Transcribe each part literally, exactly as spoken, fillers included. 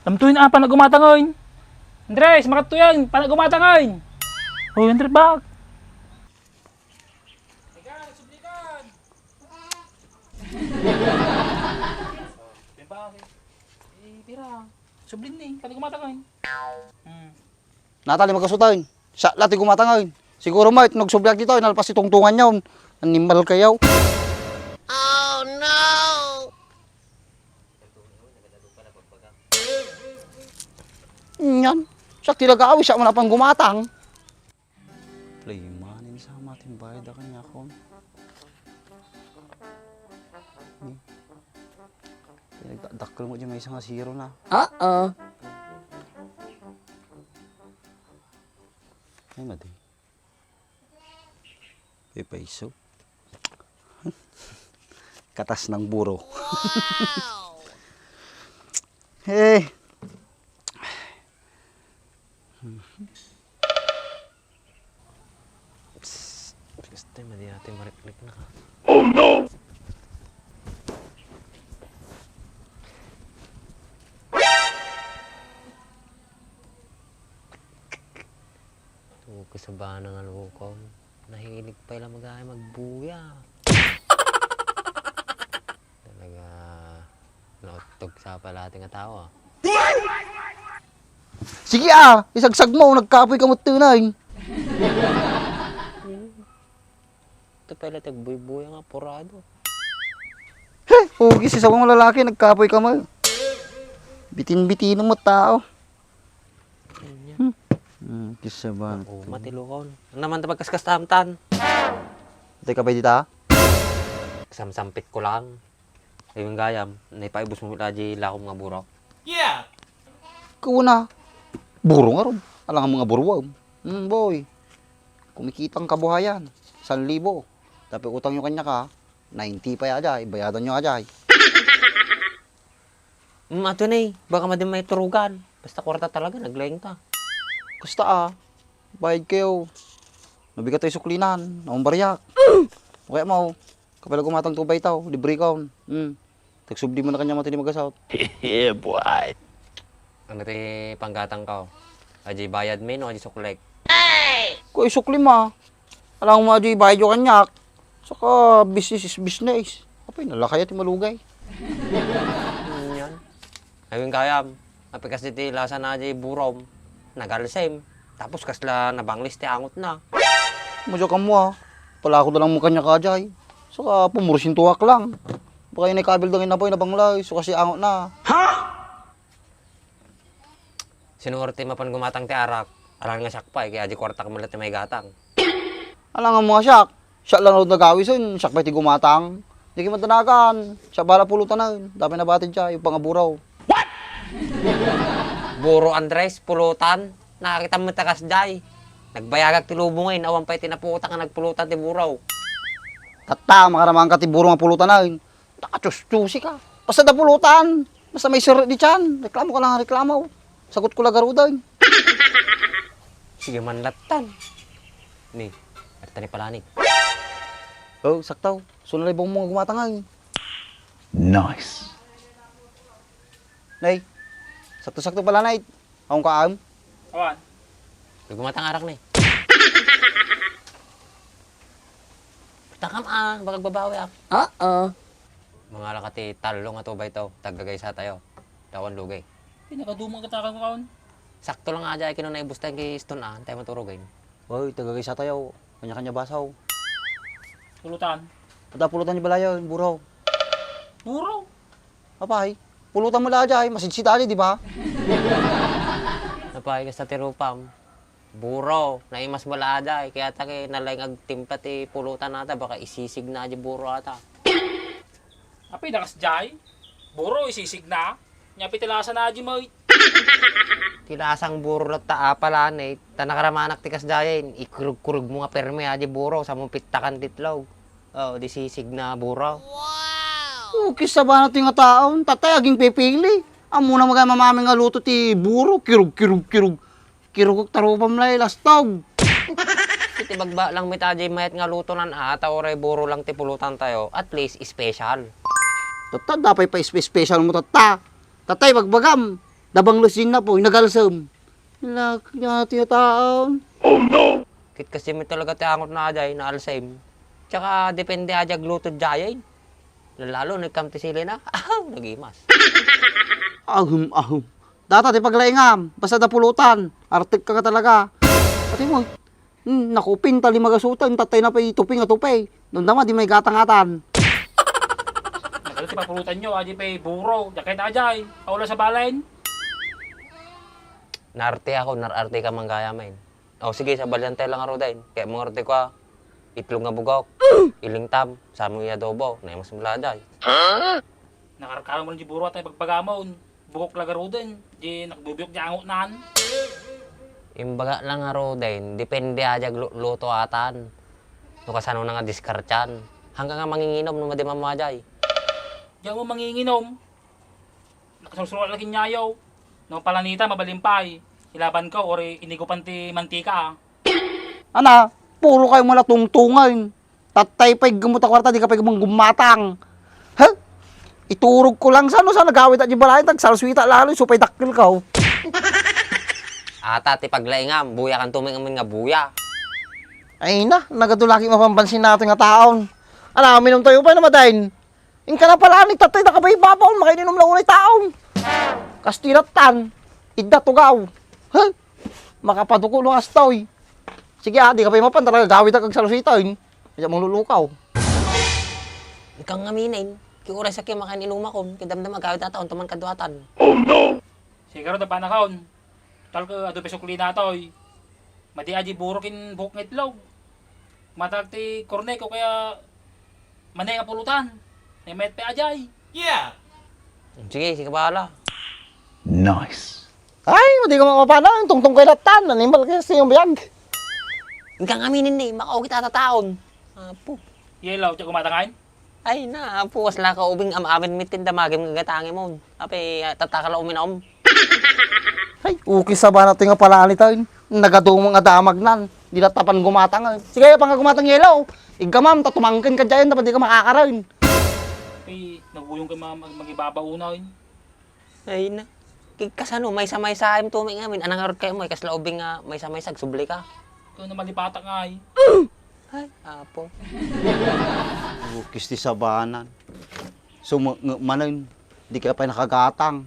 Damtoy na, ah, panagumata ngayon. Andres, makatuyan, panagumata ngayon. Hoy, Andres, bak. Teka, sublikan. Teka, eh, pira. Sublin ni, panagumata ngayon. Hmm. Natali, magkasutan. Siya la ti gumatangay. Siguro met, nagsubliak ditoy, nalpas ti tungtungan yaon. Animal kayo. Oh, no! Yan. Siya ti lagawi, siya man apan gumatang. Play money sa matin bayad a kanya kon. Pinagdadakkel mo dyan may isang zero na. Uh-oh. Ay, mati. Pipaiso. Katas ng buro. Wow! Eh. Psst, gusto mo di natin mariklik na ka. Oh no! Tungod ko sa bana nga lukon, nahilig pa ila mag-, magbuya. Talaga, nauttog sa pala ating atawa. Sige, ah, isagsag mo, nagkapoy ka mo tunay. Ito pala tagbuybuya nga purado. He, pugi, si sabong lalaki, nagkapoy ka mo. Bitin-bitin mo tao. Hmm. Hmm, kisa ba? Oo, matilukon. Ang naman ta pagkaskas tamtan. Ito ka ba dita? Samsampit ko lang. Ayun gayam, naipaibus mo la di lakom nga buro. Yeah! Kuna, buro nga ron. Alang mga buruam. Hmm, boy. Kumikitang kabuhayan. San libo. Tapi utang nyo kanya ka, ninety pa ya ajay. Bayadan nyo ajay. Mm, ato ni, baka madin may turugan. Basta kwarta talaga, naglaing ta. Kasta, ah, bayad kayo. Nabigat tayo suklinan, naumbaryak. Okay mo, kapag gumatang tubay tao, libre ka. Hmm. Tagsubli mo na kanya matini magasawt. Yeah, boy. Ano ti panggatang ka? Aji bayad mi no, aji suklek? Ko isukli ma. Alam mo, aji bayad yo kanyak. Saka business is business. Apay, nalakay ti malugay. Yan. Ayun kayam, apikas ti lasa na di burom, nagalsem, tapos kasla nabanglis ti angot na. Madya ka mo, ah. Palako da lang mo kanya ka, jay. Saka pumursintuak lang. Baka inay kabil dangin na po, nabanglay. So kasi angot na. Ha? Sinuwerte mapan gumatang ti arak. Alangan nga siak pay, kaya di kwarta ka mula ti may gatang. Alangan mo nga siak. Siak lang daw nagawisen, siak pay ti gumatang. Di ki matanagan. Siak bala pulutan na. Dapay nabati jay, yung pangaburaw. What? Buro Andres, pulutan. Nakakita mo takas jay. Nagbayagak ti lubong, eh, awan pay ti naputak nga nagpulutan ti buraw. Tatta, makaramaan ka ti buro nga pulutan na. Nakachuschusi ka. Basta da pulutan. Basta may sir di tiyan. Reklamo ka lang, reklamo. Sagot ko la garuden. Sige man lattan. Ni, ata ni palanik. Oh, saktaw. So, nalay bang mo nga gumatangay. Nice. Nay, sakto-sakto pala, Nay. Akong kaam? Awan. Gumatang arak ni. Takam, ah, baka agbabawi, ah. Oo. Mangala ka ti tallo nga tubay to, taggagaysa tayo. Tawan lugay. Pinakadumang katakan ko kaon. Sakto lang aja, ay kinuna ibus tayo kay Stone, ah, tayo maturugain. Oy, taggagaysa tayo. Kanya-kanya basaw. Pulutan. Ada pulutan ni balayo, buraw. Buraw? Apay, pulutan mo la aja, ay, masidsita aja, di ba? Apay, kasta ti rupam. Buraw, naimas mo la aja, ay, kaya ta kay nalaing agtimpla ti pulutan ata, baka isisig na aja buraw ata. Apay, dakas jay? Buraw, isisig na? Nya, pay ti lasa na aja, may. Ti lasang buraw latta, apala, ne, ta nakaramanak ti kasjay, ikurug-kurug mo nga permi, aja buraw, sa mo pittakan ti itlog. Oh, di sisig na buraw. Wow! Ukis sabana ti nga taon, tatay aging pipili. Amo na magay mamami nga luto ti buro, kirug, kirug, kirug. Kirugok tarupam lay lastog. Iti bagba lang met ajay mayat nga luto nan ata, uray buro lang ti pulutan tayo, at least special. Tatta, dapay pa ispe-, special mo tatta. Tatay, bagbagam. Dabang lusin na po, nagalsem. Lak, niya ti taon. Ket kasi met talaga ti angot na ajay, naalsem. Tsaka depende ajay agluto diay. Lalo, nagkam ti sili na. Aw, nagimas. Ahum, ahum. Data ti paglaingam, basta da pulutan. Artek ka talaga. Pati mo, hmm, nakupin, tali magasutan, tatay na pay tupi nga tupi. Nung dama, di may gatang-atan. Nagano ti papulutan nyo, adi pay buro, jaket ajay, aula sa balen. Naarte ako, nararte ka manggaya, men. O, sige, sabalian tayo lang, Roden. Kaya mo nga, Roden, ko, ah. Itlog nga bugok, ilingtam, samo iya adobo, na mas mulada, eh. Nakarkaro mo lang di buro at ay pagpagamon. Bugok la garuden, di nakbubiyok di angot nan. Imbaga lang nga, Roden, depende ajay aglu-, luto atan. No kasano na nga diskartian. Hanggang nga manginginom, no madi mamadjay. Diyan mo manginginom. Nakasursurat lagi nyayo. No palanita, mabalin pay. Ilaban ko, ori inigupan ti mantika, ah. Ana, puro kayo mala tungtungan. Tatay pay gamot a kwarta, di ka pay gummatang. Ha? Iturog ko lang sa, no, sa nagawid at di balay, tagsalsuita lalo, supay dakkel ka, oh. Ata, ti paglaingam, buya kan tuming amin nga buya. Ay na, nagadulaki mapampansin natin nga taon. Ala, minum tayo pa na madain. Inka na pala, ni tatay, nakabay babaon, makainom lang unay taon. Kastiratan, idda tugaw. Ha? Makapaduko no astoy. Sige, ah, di ka pa mapan, talaga gawid ak agsalusita, eh. Kaya manglulukaw. Ikang ngaminen, ki oras ak makain inumakon, ki damdam agawid a taon, tuman kaduatan. Siguro da panakaon. Tal ka adu peso kulina toy. Madi aji buro kin buhok nga itlog. Matag ti kornek o kaya manay nga pulutan. Ay mayat pa ajay. Yeah! Sige, sige, bahala. Nice. Ay, madi ka makapana. Ang tungtong kayo latan. Animal kayo sa iyong biyag. Hanggang aminin ni, makaugit ata taon. Apo. Yelaw, tiyak kumatangain? Ay na, apo, kasla ka ubing am-amin mitin damagim nga gatangimon. Ape, ah, tatakala uminum. Ay, ukis sa bana ti nga palaani tayo. Nagadumang a damag nan. Di na tapan gumatang, eh. Sige, pang gumatang yelo. Iggamam, ta tumangken ka dyan, tapos di ka makakarain. Ay, naguyong kay ma-, mag-, magibabaw na, eh. Ay na. Ki-, kasano, maysa-maysa im tuming amin. Anang arot kayo mo, eh, kasla ubing nga maysa-maysa, agsubli ka. Ikaw na malipatak nga, eh. Ay, apo. Ukis ti sabanan. Sumengngeg manen, di kaya pay nakagatang.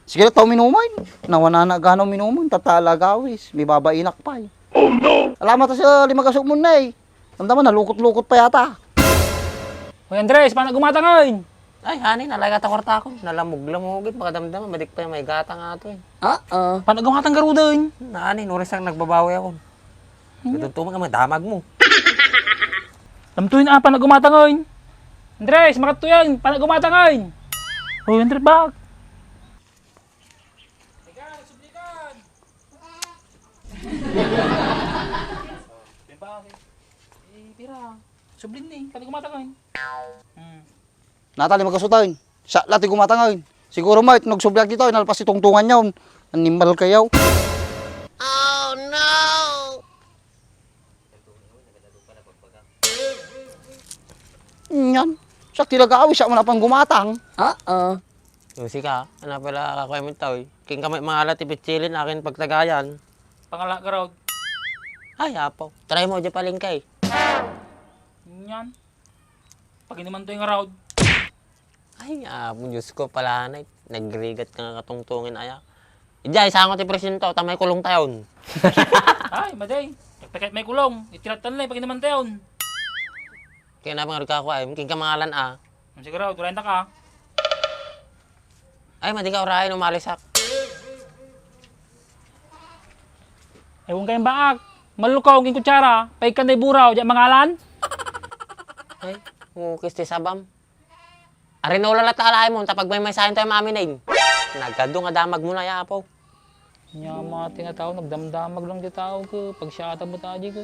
Sige, tao minumoy. Nawanana gano minumoy, tatala gawis. May babainak pay. Oh, no! Alamat sa lima gasok mo na, eh. Damdaman, nalukot-lukot pa yata. Hoy, Andres, paano gumatangan? Ay, honey, nalaga ta kwarta ko. Nalamog-lamogit, makadamdam, madik pa yung may gatang ato, eh. Ah, ah. Paano gumatang garuda, eh? Na, honey, nuris ang nagbabawi ako. Hmm? Ito tumang ang mga damag mo. Lamtuin, ah, paano gumatang, eh? Andres, makatuyan, paano gumatang, eh? Hoy, Andres, bak. Teka, nagsublikan. Pira, eh, pira. Sublin ni, pati gumatangan. Hmm. Natali magkasutan. Siya la ti gumatangan. Siguro may, nagsubliak dito, nalpas ti tungtungan niya. Animal kayo. Oh, no! Yan. Siya ti lagawi, siya man apang gumatang. Ah, ah. Yung sika, ano pala kakuha mo tao, eh? King kamay mga ala ti pitsilin, akin pagtagayan. Pangala ka raw. Ay, apo. Try mo, di palengke. Yan. Pag-inuman to yung raw. Ay, apo, Diyos ko, pala na, eh. Nagrigat ka nga katungtungin, aya. Ijay, sango ti presinto, tamay kulong tayon. Ay, maday. Pagpakat may kulong, itiratan na, pag-inuman tayon. Kaya na pangarga ko, ay, king kamangalan, ah. Siguro, durenta ka. Ay, madi ka, urayan, umalisak. Ewan kayong baak. Malukaw, king kutsara, paigkan na iburaw, di mangalan? Ay, mukis ti sabam. Arinola la ta alaymon, ta pagmaymaysayan tayo maamin, eh. Nagkado nga damag mo na, ya, apo. Nya, mati nga tao, nagdamdamag lang ti tao, ke, pagsiata mo ta, di, ke.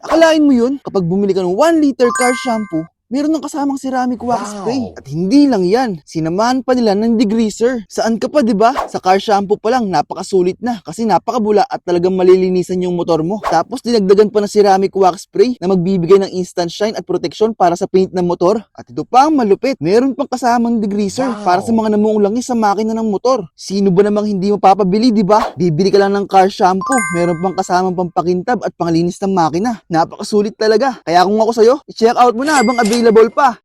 Akalain mo yun? Kapag bumili ka ng one liter car shampoo, meron ng kasamang ceramic wax spray. At hindi lang yan, sinamahan pa nila ng degreaser. Saan ka pa, di ba? Sa car shampoo pa lang, napakasulit na kasi napakabula at talagang malilinisan yung motor mo. Tapos dinagdagan pa ng ceramic wax spray na magbibigay ng instant shine at protection para sa paint ng motor. At ito pa ang malupit, meron pang kasamang degreaser para sa mga namumulangis sa makina ng motor. Sino ba namang hindi mapapabili, di ba? Bibili ka lang ng car shampoo, meron pang kasamang pampakintab at panglinis ng makina. Napakasulit talaga. Kaya kung ako sa'yo, i-check out mo na habang available pa.